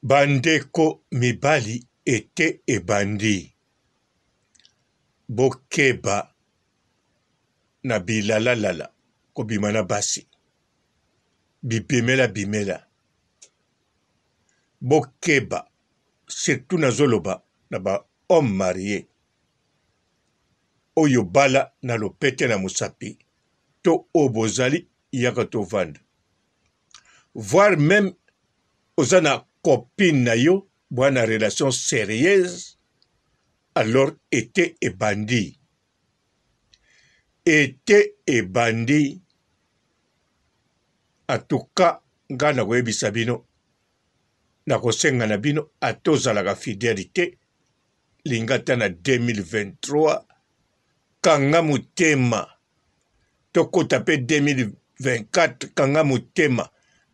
Bandeko mibali ete ebandi bokeba na bilalalala kobima na basi bibimela bimela bokeba surtout nazoloba na ba homme marie oyo bala na lopete na mosapi to oyo bozali yaka tovanda voir meme oza na copine na yo boa na relation sérieuse alors ete ebandi ete ebandi en tout cas ngai nakoyebisa bino nakosenga na bino ata ozalaka fidèle te linga ata na 2023 kanga motema tokota mpe 2024 kanga motema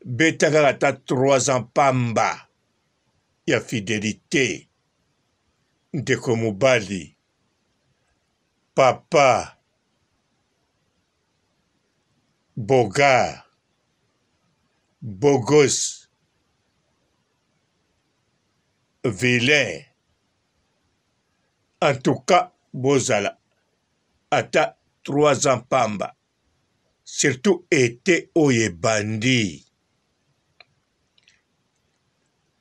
beta kaka ata 3 ans pamba ya fidelite ndeko mobali papa bogar bogos vilain en tout cas bozala ata 3 ans pamba surtout ete oyo ebandi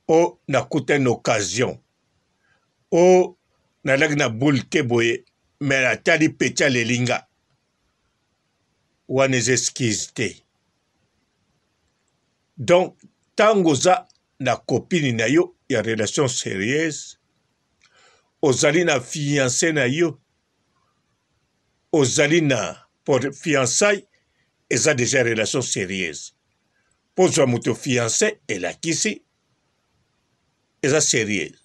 o nakutani na occasion o nalaki na boule te boye me natali peti aleli nga wana eza excuse te donc ntango oza na copine na yo ya relation sérieuse ozali na fiance na yo ozali na por fiançailles eza deja relation sérieuse mpo ozwa moto fiance elakisi eza sérieuse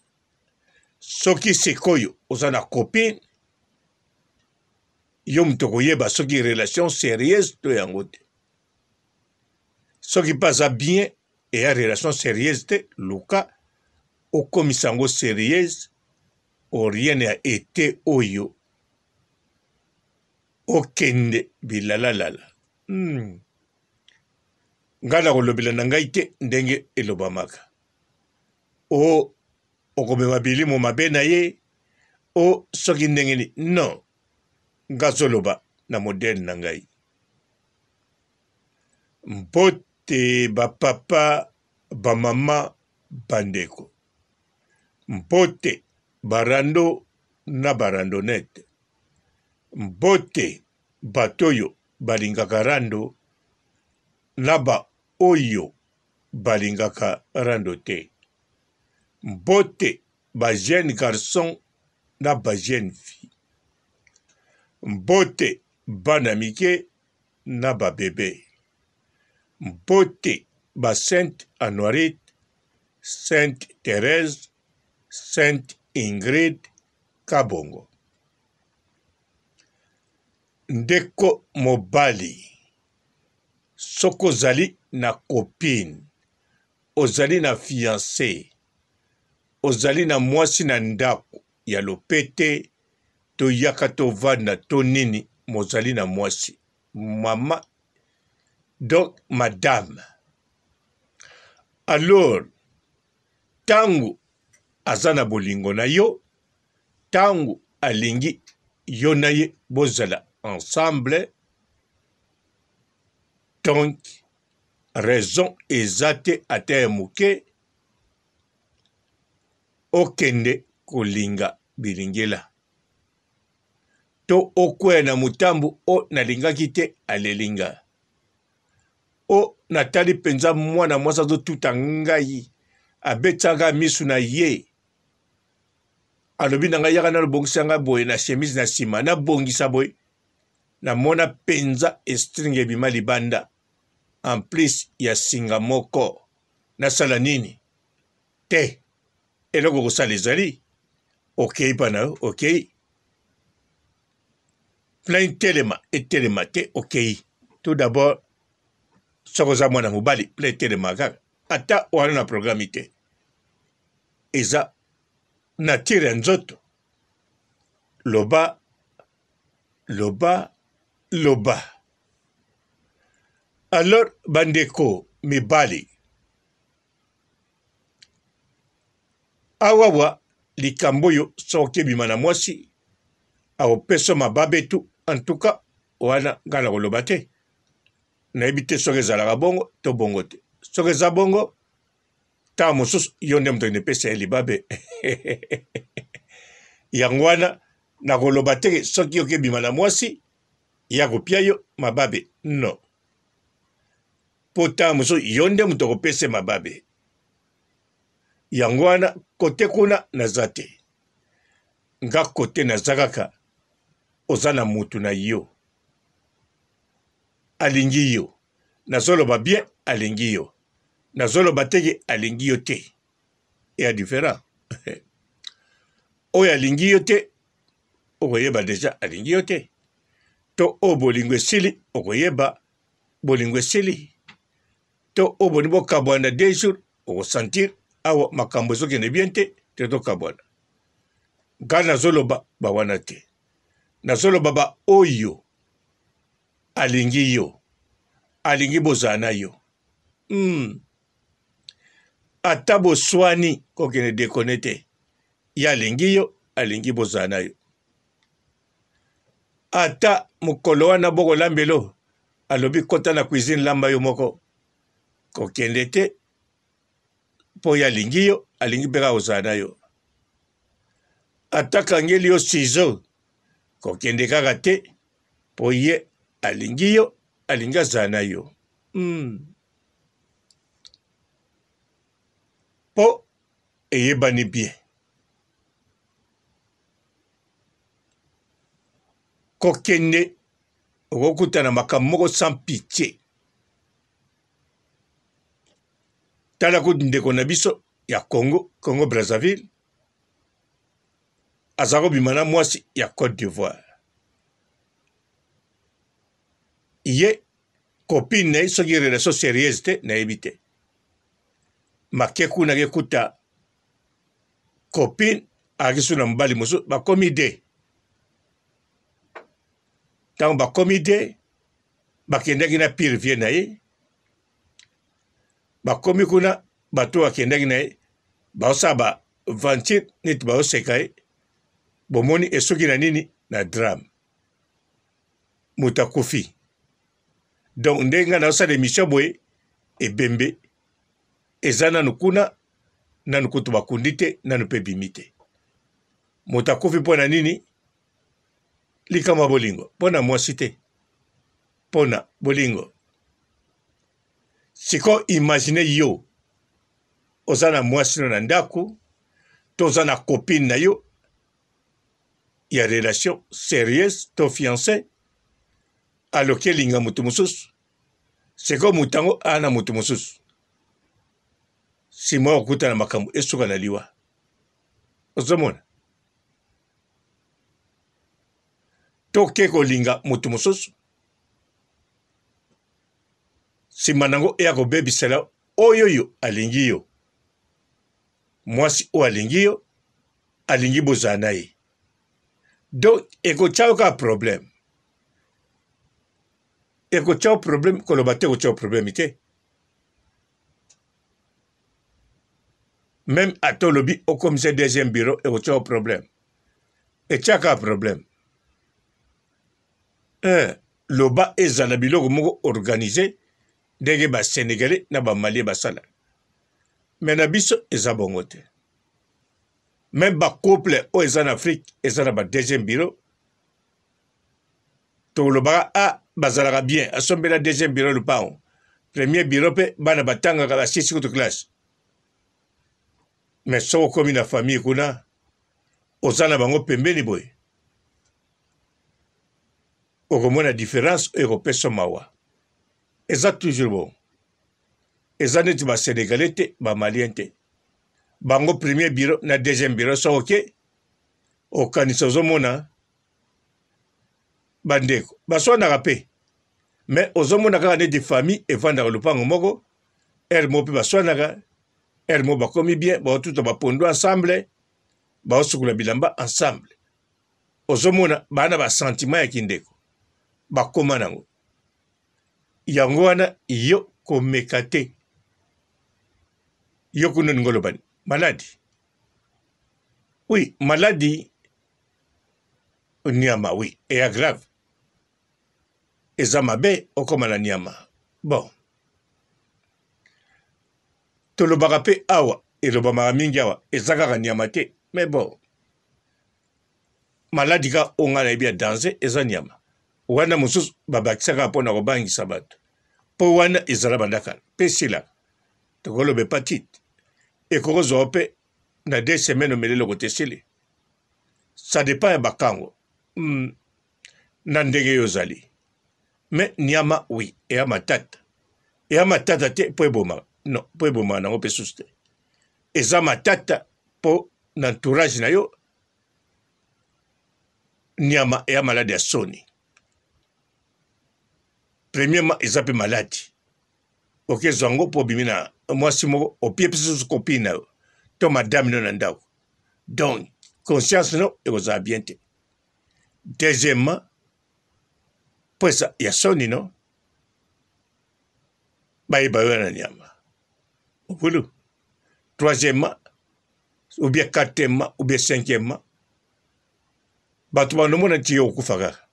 soki sikoyo oza na copine yo moto okoyeba soki relation sérieuse to yango te soki mpe aza bien eya relation sérieuse te luka okomisa yango sérieuse oriene ya ete oyo okende bilalalala hmm. Ngai nakolobela na ngai te ndenge elobamaka o okomema bilimo mabe na ye o soki ndenge nini non ngai azoloba na modele na ngai mbote bapapa bamama bandeko Mbote ba rando na ba randonnette. Mbote bato oyo balingaka rando na ba oyo balingaka rando te. Mbote ba jeunes garçons na ba jeunes filles. Mbote bana mike na ba bebes. Mbote ba Sainte Anuarite, Sainte Therèse, Sainte Ingrid Kabongo. Ndeko mobali, soki ozali na copine, ozali na fiancee, ozali na mwasi na ndako ya lopete to yaka tovanda to nini, mozali na mwasi mama donc madame alors ntango aza na bolingo na yo ntango alingi yo na ye bozala ensemble donc raison eza te ata ya moke okende kolinga bilingela to okweya na motambo o nalingaki te aleli nga o natali mpenza mwana mwasi azotuta ngai abetisaka misu na ye alobi na ngai yaka nalobongisa ngai boye na chemise na nsima nabongisa boye namona mpenza estringe ebima libanda en plus ya singa moko nasala nini te eloko kosala ezali okei mpa na yo okei plein telema etelema te okei tout d'abord soki oza mwana mobali plein etelema kaka ata wana na programme te eza nature ya nzoto loba loba loba alors bandeko mibali. Awawa likambo oyo soki ebima na mwasi akopesa mababe tu en tout cas wana ngai nakoloba te nayebi te soki ezalaka bongo to bongo te soki eza bongo ntango mosusu yo nde moto epesa ye libabe yango wana nakoloba te soki yoki ebima na mwasi ye akopia yo mababe no mpo ntango mosusu yo nde moto okopesa ye mababe yango wana kote kuna naza te nga kote naza kaka oza na mutu na yo alingi yo nazoloba bien alingi yo nazoloba teke alingi yo te eya différent oyo alingi yo te okoyeba deja alingi yo te to oyo bolingo esili okoyeba bolingo esili to oyo boni bokabwana deux jours okosentir awa makambo ezokende bien te te tokabwana ngai nazoloba bawana te nazoloba baoyo alingi yo alingi bozala na yo mm. ata boswani kokende dekone te ye alingi yo alingi bozala na yo ata mokolo wana bokolambelo alobi kota na cuisine lamba yo moko kokende te mpo ye alingi yo alingi mpe kaka kozala na yo ata kangeli yo ciseau kokende kaka te mpo ye alingi yo alingi azala na yo mm. Mpo eyebani bien kokende okokutana makambo moko sans pitie tala kutu ndeko na biso ya Congo, Congo Brazzaville aza kobima na mwasi ya Cote d'Ivoire ye copine na ye soki relation sérieuse te nayebi te make kuna kekuta copine ayaki su na mobali mosusu bakomi de ntango bakomi de bakendaki na pire vie na ye bakomi kuna bato oyo akendaki na ye baosala ba venture neti baoseka ye bomoni esoki na nini na drame moto akufi donc ndenge ngai naosala emission boye ebembe eza nanu kuna nanu kutu bakundi te nanu mpe ebimi te moto akufi mpo na nini likambo ya bolingo mpo na mwasi te mpo na bolingo sikoyo imagine yo oza na mwasi no na ndako to oza na copine na yo ya relation sérieuse to fiancé aloki elinga moto mosusu sikoyo moto yango aa na moto mosusu nsima okutana makambo esuka na liwa ozomona toke kolinga moto mosusu nsima na yango eya kobebisela oyo yo alingi yo mwasi oyo alingi yo alingi bozala na ye donc ekotya yo kaka problème ekotya yo problème koloba te ekotya yo problème te meme ata olobi okomisa deuxième bureau ekotya yo problème etyaka problème eh, loba ezala biloko moko organise ndenge ba senegalais na ba malien basala me na biso eza bongo te meme ba couple oyo eza na afrique eza na ba deuxième bureau tolobaka a ah, bazalaka bien asombela deuxième bureau lupango premier bureau mpe bana batangaka basisi kutu classe mais soki okomi na famille kuna oza na bango pembeni boye okomona difference oyo ekopesa mawa eza toujours bon eza neti ba sénégalais te ba malien te bango premier bureau na deuxième bureau soki oke okanisa ozomona bandeko baswanaka mpe me ozomona kaka neti famille efandaka lopango moko heure moko mpe baswanaka heure moko bakomi bien baotuta bapondu ensemble baosukola bilamba ensemble ozomona baa na basentiment ya kindeko bakoma nango yango wana yo komeka te yo kuna olingi oloba nini maladi. Oui, maladi nyama, oui, eya grave. Eza mabe okoma na nyama. Bon. Tolobaka pe awa, elobamaka mingi awa, eza kaka nyama te. Mais bon. Maladi kaka oyo ngai nayebi ya danger eza nyama. Wana mosusu babakisaka mpo na kobangisa bato. Mpo wana ezala banda kala mpe esilaka. Tokoloba hepatite. Ekoki kozwa mpe na deux semaines omeli eloko te esili. Ça dépend ya bakango. Na ndenge yo ozali. Mais nyama oui, eya matata. Eya matata te mpo ebomaka. Non, mpo ebomaka nango mpe susu te. Eza matata mpo na entourage na yo nyama eya maladi ya soni. Premièrement eza mpe maladi. Okezwa yango mpo obimi na mwasi moko opie mpe susu copine na yo to madame no na ndako. Donc conscience no ekozala bien te. Deuxièmement, mpo eza ya soni no bayeba yo na nyama obulu. Troisièmement ou bien quatrièmement ou bien cinquièmement, bato banomona nti yo okufa kaka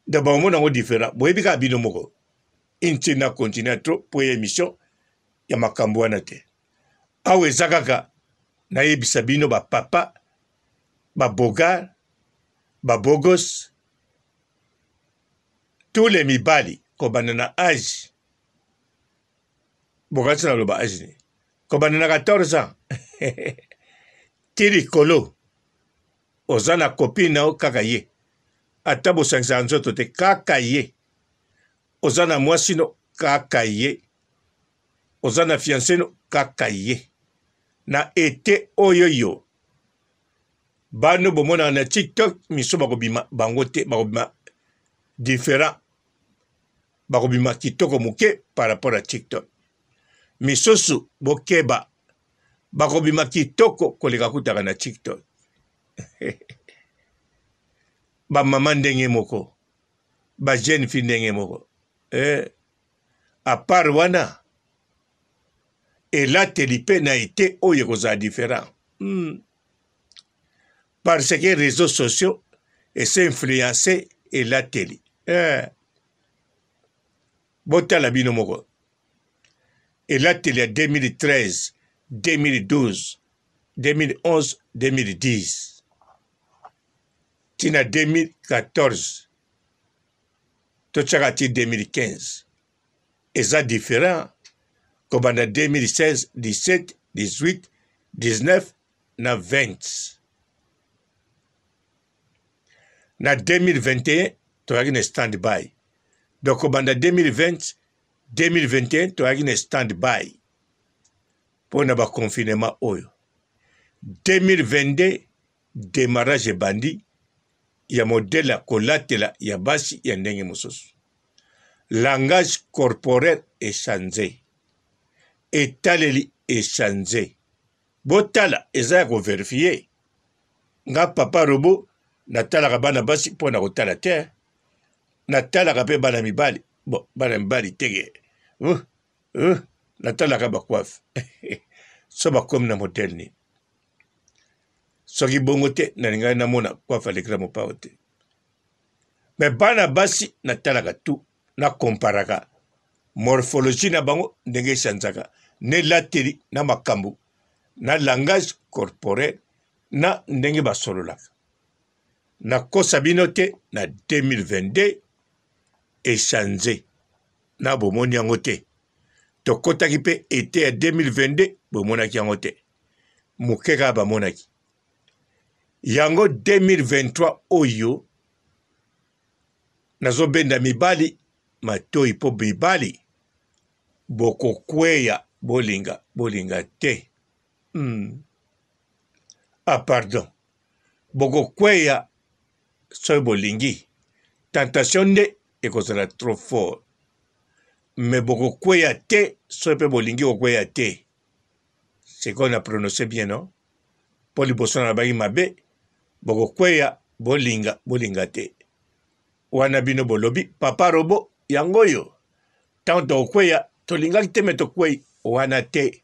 donc bakomona yango différent. Boyebi kaka bino moko inti na continue trop mpo ya émission ya makambo wana te. Awa eza kaka nayebisa bino ba papa, ba bogar, ba bogos, tous les mibali kobanda na age, bokanisi naloba age nini, kobanda na 14 ans ti likolo, oza na copine na yo kaka ye, ata bosangisaka nzoto te kaka ye, oza na mwasi no kaka ye, oza na fiancé no kaka ye. Na ete oyo yo bano bomonaka na TikTok, miso bakobima bango te, bakobima différent, bakobima kitoko moke par rapport à TikTok. Misusu bokeba, bakobima kitoko koleka kutaka na TikTok. Ba mama ndenge moko, ba jeune fille ndenge moko. A part wana elateli pe na ete oyo ekozala différent. Parce que réseaux sociaux ese influencer elateli. Botala bino moko elateli ya 2013, 2012, 2011, 2010 tina 2014 totiaka ti 2015 eza différent kobanda 2016, 17, 18, 19 na 20. Na 2021 toyaki na stand by. Donc kobanda 2020, 2021 toyaki na stand by mpo na ba confinement oyo. 2022 demarrage ebandi ya modèle ya kolatela ya basi ya ndenge mosusu. Langage corporel echange, etaleli echange. Botala eza ya ko verifier. Nga papa robot natalaka bana basi mpo na kotala te, natalaka mpe bana mibali. Bon, bana mibali teke natalaka ba coiffe so bakomi na modèle nini. Soki bongo te nalingaki namona coiffe alekela mopao te. Mais bana basi natalaka tout, na comparaka morphologie na bango ndenge echangeaka na elateli na makambo na langage corporel na ndenge basololaka. Nakosa bino te na 2022 echange na bomoni yango te. Tokotaki mpe ete ya 2022 bomonaki yango te, moke kaka bamonaki yango. 2023 oyo nazobenda mibali matoi mpo mibali bokokweya bolinga bolinga te. Ah pardon, bokokweya soki bolingi, tentation nde ekozala trop fort, mais bokokweya te soki mpe bolingi kokweya te. Sikoyo na prononce bien non? Mpo liboso na nalobaki mabe, bokokweya bolinga bolinga te. Wana bino bolobi papa robo yango oyo ntango tokokweya tolingaki te me tokwei wana te.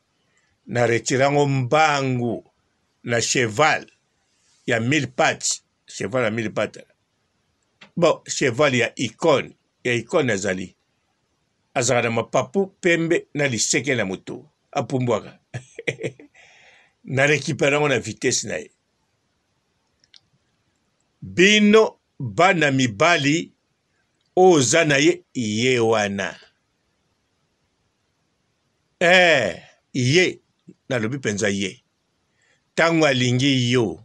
Na retire yango mbangu. na cheval ya mille pattes, cheval ya mille pattes. Bon, cheval ya icone, ya icone azali. Azalaka na mapapu pembe na liseke na motu, apumbwaka. Na récupérer yango na vitesse na ye. Bino bana mibali oyo oza na ye ye wana eh, ye nalobi mpenza ye ntango alingi yo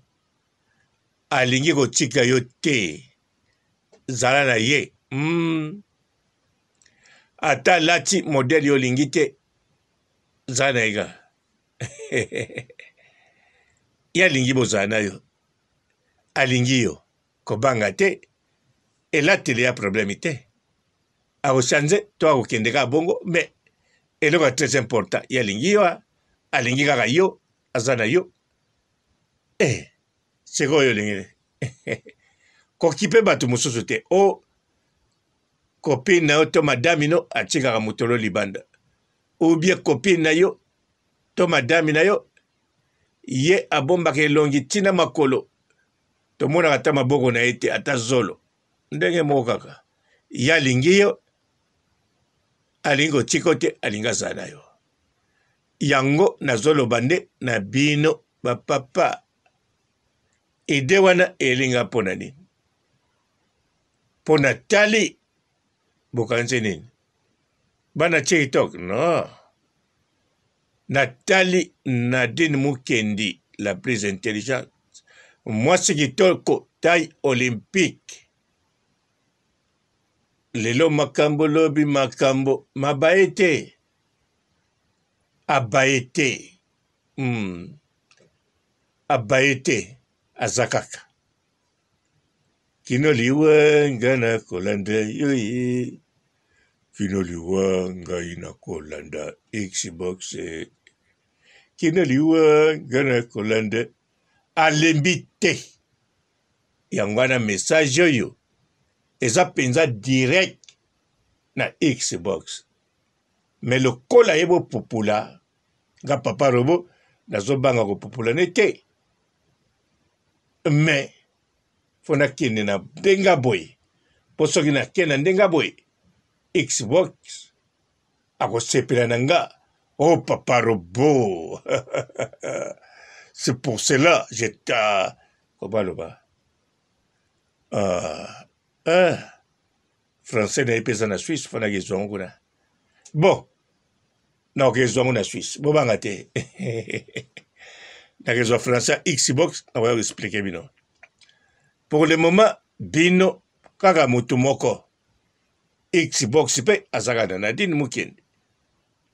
alingi kotika yo te zala na ye mm. ata alati modele yo olingi te zala na ye kaka ye alingi bozala na yo alingi yo kobanga te elateli ya problème te akochange to akokende kaka bongo mais eloko ya très important ye alingi yo alingi kaka yo aza na yo eh, sikoyo olingi kokipe bato mosusu te o oh, copine na yo to madame no atikaka motolo libanda ou bien copine na yo to madame na yo ye abombaka elongi ntina makolo tomonaka ata maboko na ye te ata zolo ndenge moko kaka ye alingi yo alingi kotika yo te alingi azala na yo yango nazoloba nde na bino bapapa ide wana elinga mpo na nini mpo natali bokanisi nini bana tiktok no Natali Nadine Mukendi la plus intelligente mwasi kitoko taille olympique lelo makambo lobi makambo mabaye te abaye te mm. abaye te aza kaka Kino liwa nga nakolanda yo ye Kino liwa ngai nakolanda Xbox Kino liwa nga nakolanda alembi te yango wana message oyo eza mpenza direct na Xbox me lokola ye bopupula nga papa robo nazobanga kopupula ne te mais fo nakende na ndenge boye mpo soki nake na ndenge boye xbox akosepela na nga oh papa robot c'est pour cela je ta kobaloba ah, ah. français na ye mpe eza na suisse fo nakezwa yango kuna bon nakokezwa yango na suisse bobanga te nakezwa français ya xbox nakoya koexplike bino pour le moment bino kaka motu moko xbox mpe azaka na nadine mukendi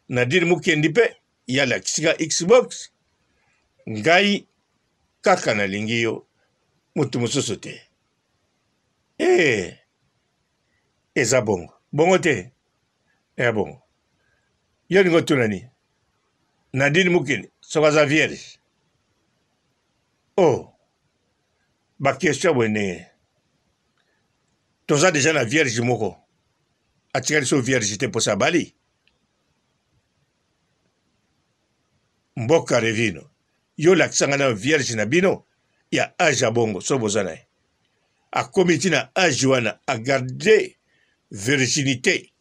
nadine mukendi mpe ye alakisi ka xbox ngai kaka nalingi yo motu mosusu te ee eza bongo bongo te eya bongo yo olingi otuna nini nadine mukini soki aza vierge oh baquestion ya boye ndenge toza deja na vierge moko atikali so vierge te mposa abali mboka revino yo lakisa ngai na vierge na bino ya age ya bongo so boza na ye akomi ti na age wana agarde virginité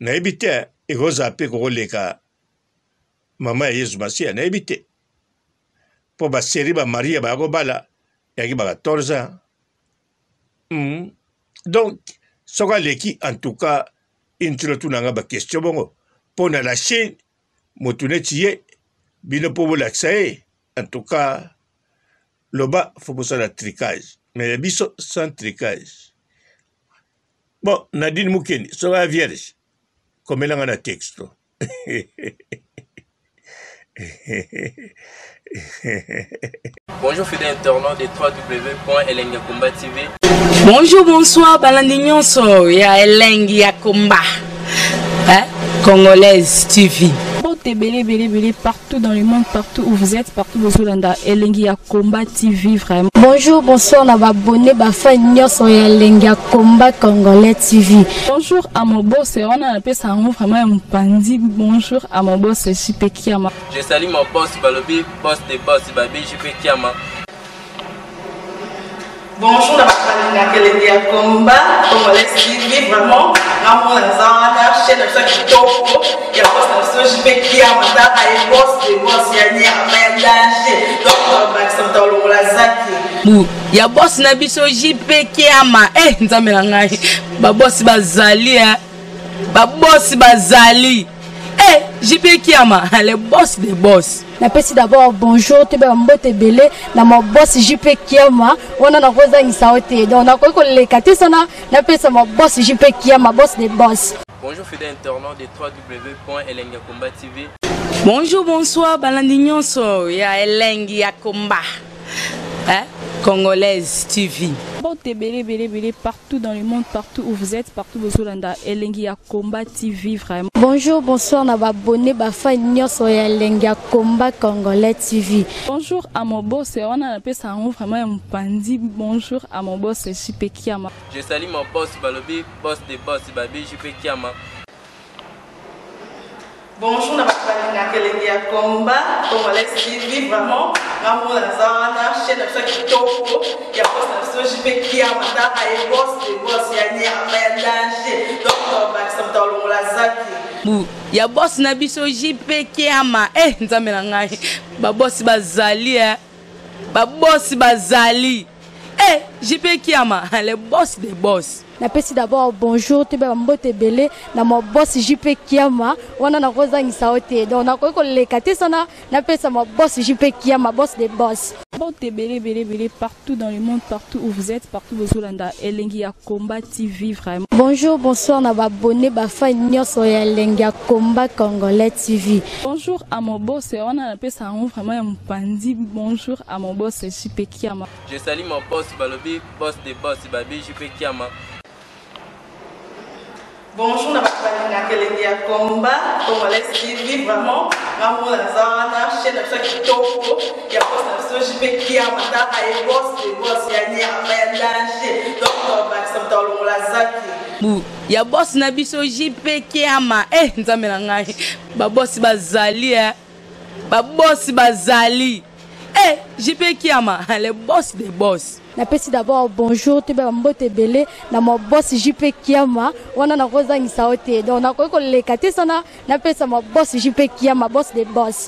nayebi te ekozala mpe kokoleka mama ya yesu masiya nayebi te mpo baseri bamaria baya kobala yaki ba 14 ans mm. donc soki aleki en tout cas intilo tuna nga baquestion bongo mpo na la chine motu neti ye bino mpo bolakisa ye en tout cas loba fo bosala tricage mais ya biso sans tricage bon nadine mukeni soki ya vierge komela nga na texto Bonjour fidèles internautes de www.elengiakomba TV. Bonjour, bonsoir, balandi nyonso ya Elengi ya Komba. Hein? Congolaise TV. Mbote ebele ebele ebele partout dans le monde, partout où vous êtes, partout bozolanda Elengi ya Combat TV vraiment. Bonjour, bonsoir na ba abonné ba fan nyonso ya Elengi ya Combat Congolais TV. Bonjour à mon boss, wana napesa yango vraiment ya mopanzi. Bonjour à mon boss JP Kiama. Je salue mon boss balobi boss de boss babi JP Kiama. Bonjour na bato balingaka elengi ya combat congolais TV vraiment ngamona naza wana chaîne na biso ya kitoko ya boss na biso JP Kiama tala ye boss de boss ya nyama ya danger donc babakisa moto alongola zaki bu ya boss na biso JP Kiama eh nzambe na ngai babosi bazali eh babosi bazali eh JP Kiama le boss de boss. Napesi d'abord bonjour toyeba mbote ebele na ma boss JP Kiama wana nakozangisa yo te donc nakoki koleka te sana napesa ma boss JP Kiama boss de boss. Bonjour fidèle internaute de www.elengiyakomba TV. Bonjour, bonsoir, balandi nyonso ya Elengi ya Combat. Hein? Congolaise TV. Mbote ebele ebele ebele partout dans le monde, partout où vous êtes, partout bozolanda Elengi ya Combat TV vraiment. Bonjour, bonsoir na ba abonné ba fan nyonso ya Elengi ya Combat Congolais TV. Bonjour à mon boss, wana napesa yango vraiment ya mopanzi. Bonjour à mon boss JP Kiama. Je salue mon boss balobi boss de boss babi JP Kiama. Bonjour na bato balingaka elengi ya combat congolais TV vraiment ngamona naza wana chaîne na biso ya kitoko ya boss na biso JP Kiama tala ye boss de boss ya nyama ya danger donc babakisa moto alongola zaki bu ya boss na biso JP Kiama eh nzambe na ngai babosi bazali eh babosi bazali eh JP Kiama le boss de boss. Napesi d'abord bonjour toyeba mbote ebele na ma boss JP Kiama wana nakozangisa yo te donc nakoki koleka te sana napesa ma boss JP Kiama boss de boss. Mbote ebele ebele ebele partout dans le monde, partout où vous êtes, partout bozolanda Elengi ya Combat TV vraiment. Bonjour, bonsoir na ba abonné ba fan nyonso ya Elengi ya Combat Congolais TV. Bonjour à mon boss, wana napesa yango vraiment ya mopanzi. Bonjour à mon boss JP Kiama. Je salue mon boss balobi boss de boss babi JP Kiama. Bonjour na bato balingaka elengi ya combat congolais TV vraiment ngamona naza wana chaîne na biso ya kitoko ya boss na biso JP Kiama tala ye boss de boss ya nyama ya danger donc babakisa moto alongola zaki bu ya boss na biso JP Kiama eh nzambe na ngai babosi bazali eh babosi bazali eh JP Kiama le boss de boss. Napesi d'abord bonjour toyeba mbote ebele na ma boss JP Kiama wana nakozangisa yo te donc nakoki koleka te sana napesa ma boss JP Kiama boss de boss.